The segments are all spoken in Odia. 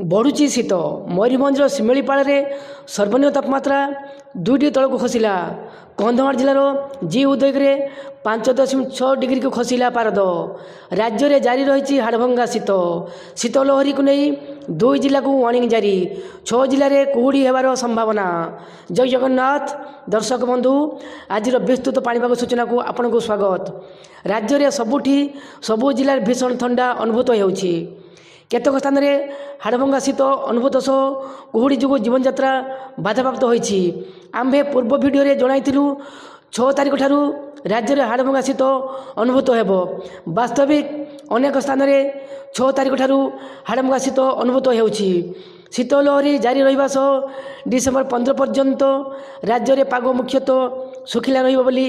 ବଢ଼ୁଛି ଶୀତ। ମୟୂରଭଞ୍ଜର ଶିମିଳିପାଳରେ ସର୍ବନିମ୍ନ ତାପମାତ୍ରା 2 ଡିଗ୍ରୀ ତଳକୁ ଖସିଲା। କନ୍ଧମାଳ ଜିଲ୍ଲାର ଜି ଉଦୟଗିରିରେ 5.6 ଡିଗ୍ରୀକୁ ଖସିଲା ପାରଦ। ରାଜ୍ୟରେ ଜାରି ରହିଛି ହାଡ଼ଭଙ୍ଗା ଶୀତ। ଶୀତ ଲହରୀକୁ ନେଇ ଦୁଇ ଜିଲ୍ଲାକୁ ୱାର୍ଣ୍ଣିଂ ଜାରି। ଛଅ ଜିଲ୍ଲାରେ କୁହୁଡ଼ି ହେବାର ସମ୍ଭାବନା। ଜୟ ଜଗନ୍ନାଥ ଦର୍ଶକ ବନ୍ଧୁ, ଆଜିର ବିସ୍ତୃତ ପାଣିପାଗ ସୂଚନାକୁ ଆପଣଙ୍କୁ ସ୍ୱାଗତ। ରାଜ୍ୟରେ ସବୁଠି, ସବୁ ଜିଲ୍ଲାରେ ଭୀଷଣ ଥଣ୍ଡା ଅନୁଭୂତ ହେଉଛି। କେତେକ ସ୍ଥାନରେ ହାଡ଼ଭଙ୍ଗା ଶୀତ ଅନୁଭୂତ ସହ କୁହୁଡ଼ି ଯୋଗୁଁ ଜୀବନଯାତ୍ରା ବାଧାପ୍ରାପ୍ତ ହୋଇଛି। ଆମ୍ଭେ ପୂର୍ବ ଭିଡ଼ିଓରେ ଜଣାଇଥିଲୁ, 6 ତାରିଖ ଠାରୁ ରାଜ୍ୟରେ ହାଡ଼ଭଙ୍ଗା ଶୀତ ଅନୁଭୂତ ହେବ। ବାସ୍ତବିକ ଅନେକ ସ୍ଥାନରେ 6 ତାରିଖ ଠାରୁ ହାଡ଼ଭଙ୍ଗା ଶୀତ ଅନୁଭୂତ ହେଉଛି। ଶୀତ ଲହରୀ ଜାରି ରହିବା ସହ ଡିସେମ୍ବର 15 ପର୍ଯ୍ୟନ୍ତ ରାଜ୍ୟରେ ପାଗ ମୁଖ୍ୟତଃ ଶୁଖିଲା ରହିବ ବୋଲି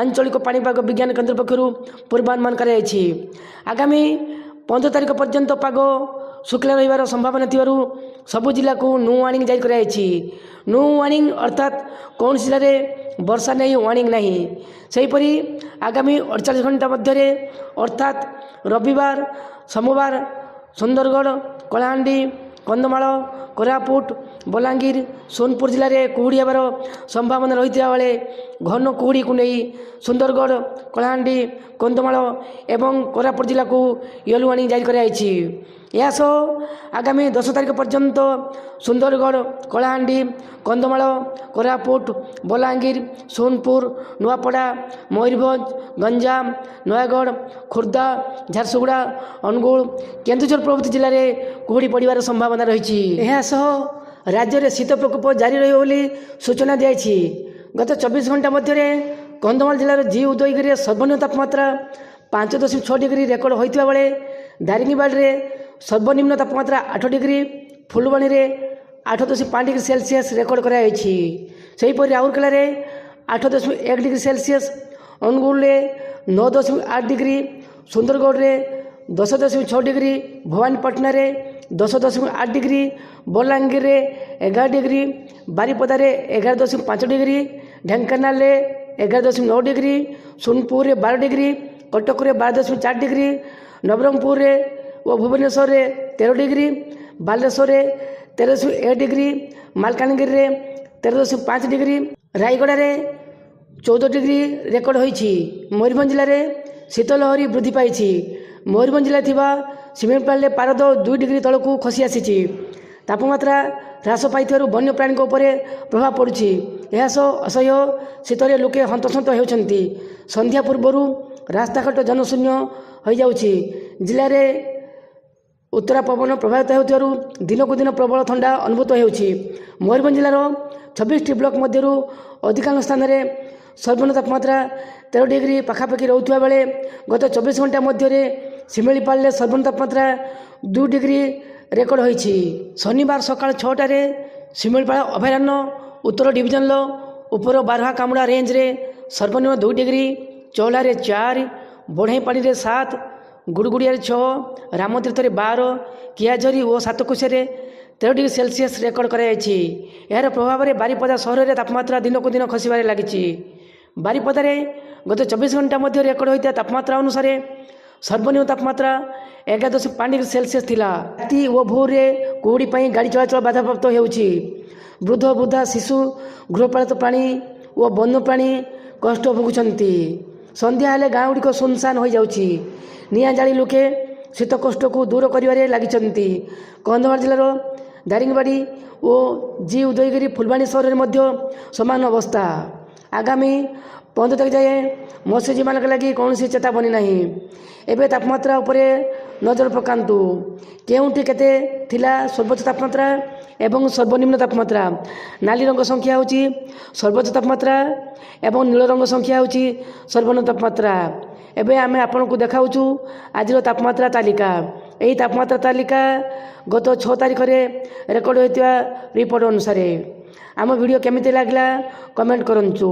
ଆଞ୍ଚଳିକ ପାଣିପାଗ ବିଜ୍ଞାନ କେନ୍ଦ୍ର ପକ୍ଷରୁ ପୂର୍ବାନୁମାନ କରାଯାଇଛି। ଆଗାମୀ 15 ତାରିଖ ପର୍ଯ୍ୟନ୍ତ ପାଗ ଶୁଖିଲା ରହିବାର ସମ୍ଭାବନା ଥିବାରୁ ସବୁ ଜିଲ୍ଲାକୁ ନୋ ୱାର୍ଣ୍ଣିଂ ଜାରି କରାଯାଇଛି। ନୋ ୱାର୍ଣ୍ଣିଂ ଅର୍ଥାତ୍ କୌଣସି ଜିଲ୍ଲାରେ ବର୍ଷା ନେଇ ୱାର୍ଣ୍ଣିଂ ନାହିଁ। ସେହିପରି ଆଗାମୀ 48 ଘଣ୍ଟା ମଧ୍ୟରେ, ଅର୍ଥାତ୍ ରବିବାର, ସୋମବାର ସୁନ୍ଦରଗଡ଼, କଳାହାଣ୍ଡି, କନ୍ଧମାଳ, କୋରାପୁଟ, ବଲାଙ୍ଗୀର, ସୋନପୁର ଜିଲ୍ଲାରେ କୁହୁଡ଼ି ହେବାର ସମ୍ଭାବନା ରହିଥିବା ବେଳେ ଘନ କୁହୁଡ଼ିକୁ ନେଇ ସୁନ୍ଦରଗଡ଼, କଳାହାଣ୍ଡି, କନ୍ଧମାଳ ଏବଂ କୋରାପୁଟ ଜିଲ୍ଲାକୁ ୟେଲୋ ୱାର୍ଣ୍ଣିଂ ଜାରି କରାଯାଇଛି। ଏହା ସହ ଆଗାମୀ 10 ତାରିଖ ପର୍ଯ୍ୟନ୍ତ ସୁନ୍ଦରଗଡ଼, କଳାହାଣ୍ଡି, କନ୍ଧମାଳ, କୋରାପୁଟ, ବଲାଙ୍ଗୀର, ସୋନପୁର, ନୂଆପଡ଼ା, ମୟୂରଭଞ୍ଜ, ଗଞ୍ଜାମ, ନୟାଗଡ଼, ଖୋର୍ଦ୍ଧା, ଝାରସୁଗୁଡ଼ା, ଅନୁଗୁଳ, କେନ୍ଦୁଝର ପ୍ରଭୃତି ଜିଲ୍ଲାରେ କୁହୁଡ଼ି ପଡ଼ିବାର ସମ୍ଭାବନା ରହିଛି। ଏହା ସହ ରାଜ୍ୟରେ ଶୀତ ପ୍ରକୋପ ଜାରି ରହିବ ବୋଲି ସୂଚନା ଦିଆଯାଇଛି। ଗତ 24 ଘଣ୍ଟା ମଧ୍ୟରେ କନ୍ଧମାଳ ଜିଲ୍ଲାର ଜି ଉଦୟଗିରିରେ ସର୍ବନିମ୍ନ ତାପମାତ୍ରା 5.6 ଡିଗ୍ରୀ ରେକର୍ଡ଼ ହୋଇଥିବା ବେଳେ ଦାରିଙ୍ଗବାଡ଼ିରେ ସର୍ବନିମ୍ନ ତାପମାତ୍ରା 8 ଡିଗ୍ରୀ, ଫୁଲବାଣୀରେ 8.5 ଡିଗ୍ରୀ ସେଲସିୟସ୍ ରେକର୍ଡ଼ କରାଯାଇଛି। ସେହିପରି ରାଉରକେଲାରେ 8.1 ଡିଗ୍ରୀ ସେଲସିୟସ୍, ଅନୁଗୁଳରେ 9.8 ଡିଗ୍ରୀ, ସୁନ୍ଦରଗଡ଼ରେ 10.6 ଡିଗ୍ରୀ, ଭବାନୀପାଟଣାରେ 10.8 ଡିଗ୍ରୀ, ବଲାଙ୍ଗୀରରେ 11 ଡିଗ୍ରୀ, ବାରିପଦାରେ 11.5 ଡିଗ୍ରୀ, ଢେଙ୍କାନାଳରେ 11.9 ଡିଗ୍ରୀ, ସୋନପୁରରେ 12 ଡିଗ୍ରୀ, କଟକରେ 12.4 ଡିଗ୍ରୀ, ନବରଙ୍ଗପୁରରେ ଓ ଭୁବନେଶ୍ୱରରେ 13 ଡିଗ୍ରୀ, ବାଲେଶ୍ୱରରେ 13.1 ଡିଗ୍ରୀ, ମାଲକାନଗିରିରେ 13.5 ଡିଗ୍ରୀ, ରାୟଗଡ଼ାରେ 14 ଡିଗ୍ରୀ ରେକର୍ଡ଼ ହୋଇଛି। ମୟୂରଭଞ୍ଜ ଜିଲ୍ଲାରେ ଶୀତ ଲହରୀ ବୃଦ୍ଧି ପାଇଛି। ମୟୂରଭଞ୍ଜ ଜିଲ୍ଲାରେ ଥିବା ଶିମିଳିପାଳରେ ପାରଦ 2 ଡିଗ୍ରୀ ତଳକୁ ଖସି ଆସିଛି। ତାପମାତ୍ରା ହ୍ରାସ ପାଇଥିବାରୁ ବନ୍ୟପ୍ରାଣୀଙ୍କ ଉପରେ ପ୍ରଭାବ ପଡ଼ୁଛି। ଏହା ସହ ଅସହ୍ୟ ଶୀତରେ ଲୋକେ ହନ୍ତସନ୍ତ ହେଉଛନ୍ତି। ସନ୍ଧ୍ୟା ପୂର୍ବରୁ ରାସ୍ତାଘାଟ ଜନଶୂନ୍ୟ ହୋଇଯାଉଛି। ଜିଲ୍ଲାରେ ଉତ୍ତରା ପବନ ପ୍ରବାହିତ ହେଉଥିବାରୁ ଦିନକୁ ଦିନ ପ୍ରବଳ ଥଣ୍ଡା ଅନୁଭୂତ ହେଉଛି। ମୟୂରଭଞ୍ଜ ଜିଲ୍ଲାର 26ଟି ବ୍ଲକ ମଧ୍ୟରୁ ଅଧିକାଂଶ ସ୍ଥାନରେ ସର୍ବନିମ୍ନ ତାପମାତ୍ରା 13 ଡିଗ୍ରୀ ପାଖାପାଖି ରହୁଥିବା ବେଳେ ଗତ 24 ଘଣ୍ଟା ମଧ୍ୟରେ ଶିମିଳିପାଳରେ ସର୍ବନିମ୍ନ ତାପମାତ୍ରା 2 ଡିଗ୍ରୀ ରେକର୍ଡ଼ ହୋଇଛି। ଶନିବାର ସକାଳ 6ଟାରେ ଶିମିଳିପାଳ ଅଭୟାରଣ୍ୟ ଉତ୍ତର ଡିଭିଜନର ଉପର ବାରହା କାମୁଡ଼ା ରେଞ୍ଜରେ ସର୍ବନିମ୍ନ 2 ଡିଗ୍ରୀ, ଚହଲାରେ 4, ବଢ଼େଇପାଣିରେ 7, ଗୁଡ଼ଗୁଡ଼ିଆରେ 6, ରାମତୀର୍ଥରେ 12, କିଆଝରି ଓ ସାତକୋଶିଆରେ 13 ଡିଗ୍ରୀ ସେଲସିୟସ୍ ରେକର୍ଡ଼ କରାଯାଇଛି। ଏହାର ପ୍ରଭାବରେ ବାରିପଦା ସହରରେ ତାପମାତ୍ରା ଦିନକୁ ଦିନ ଖସିବାରେ ଲାଗିଛି। ବାରିପଦାରେ ଗତ 24 ଘଣ୍ଟା ମଧ୍ୟରେ ରେକର୍ଡ଼ ହୋଇଥିବା ତାପମାତ୍ରା ଅନୁସାରେ ସର୍ବନିମ୍ନ ତାପମାତ୍ରା 11.5 ଡିଗ୍ରୀ ସେଲସିୟସ୍ ଥିଲା। ରାତି ଓ ଭୋରରେ କୁହୁଡ଼ି ପାଇଁ ଗାଡ଼ି ଚଳାଚଳ ବାଧାପ୍ରାପ୍ତ ହେଉଛି। ବୃଦ୍ଧ, ବୃଦ୍ଧା, ଶିଶୁ, ଗୃହପାଳିତ ପ୍ରାଣୀ ଓ ବନ୍ୟପ୍ରାଣୀ କଷ୍ଟ ଭୋଗୁଛନ୍ତି। ସନ୍ଧ୍ୟା ହେଲେ ଗାଁ ଗୁଡ଼ିକ ଶୂନଶାନ ହୋଇଯାଉଛି। ନିଆଁ ଜାଳି ଲୋକେ ଶୀତ କଷ୍ଟକୁ ଦୂର କରିବାରେ ଲାଗିଛନ୍ତି। କନ୍ଧମାଳ ଜିଲ୍ଲାର ଦାରିଙ୍ଗବାଡ଼ି ଓ ଜି ଉଦୟଗିରି, ଫୁଲବାଣୀ ସହରରେ ମଧ୍ୟ ସମାନ ଅବସ୍ଥା। ଆଗାମୀ 15 ତାରିଖ ଯାଏଁ ମତ୍ସ୍ୟଜୀବୀମାନଙ୍କ ଲାଗି କୌଣସି ଚେତାବନୀ ନାହିଁ। ଏବେ ତାପମାତ୍ରା ଉପରେ ନଜର ପକାନ୍ତୁ, କେଉଁଠି କେତେ ଥିଲା ସର୍ବୋଚ୍ଚ ତାପମାତ୍ରା ଏବଂ ସର୍ବନିମ୍ନ ତାପମାତ୍ରା। ନାଲି ରଙ୍ଗ ସଂଖ୍ୟା ହେଉଛି ସର୍ବୋଚ୍ଚ ତାପମାତ୍ରା ଏବଂ ନୀଳ ରଙ୍ଗ ସଂଖ୍ୟା ହେଉଛି ସର୍ବନିମ୍ନ ତାପମାତ୍ରା। ଏବେ ଆମେ ଆପଣଙ୍କୁ ଦେଖାଉଛୁ ଆଜିର ତାପମାତ୍ରା ତାଲିକା। ଏହି ତାପମାତ୍ରା ତାଲିକା ଗତ 6 ତାରିଖରେ ରେକର୍ଡ଼ ହୋଇଥିବା ରିପୋର୍ଟ ଅନୁସାରେ। ଆମ ଭିଡ଼ିଓ କେମିତି ଲାଗିଲା, କମେଣ୍ଟ କରନ୍ତୁ।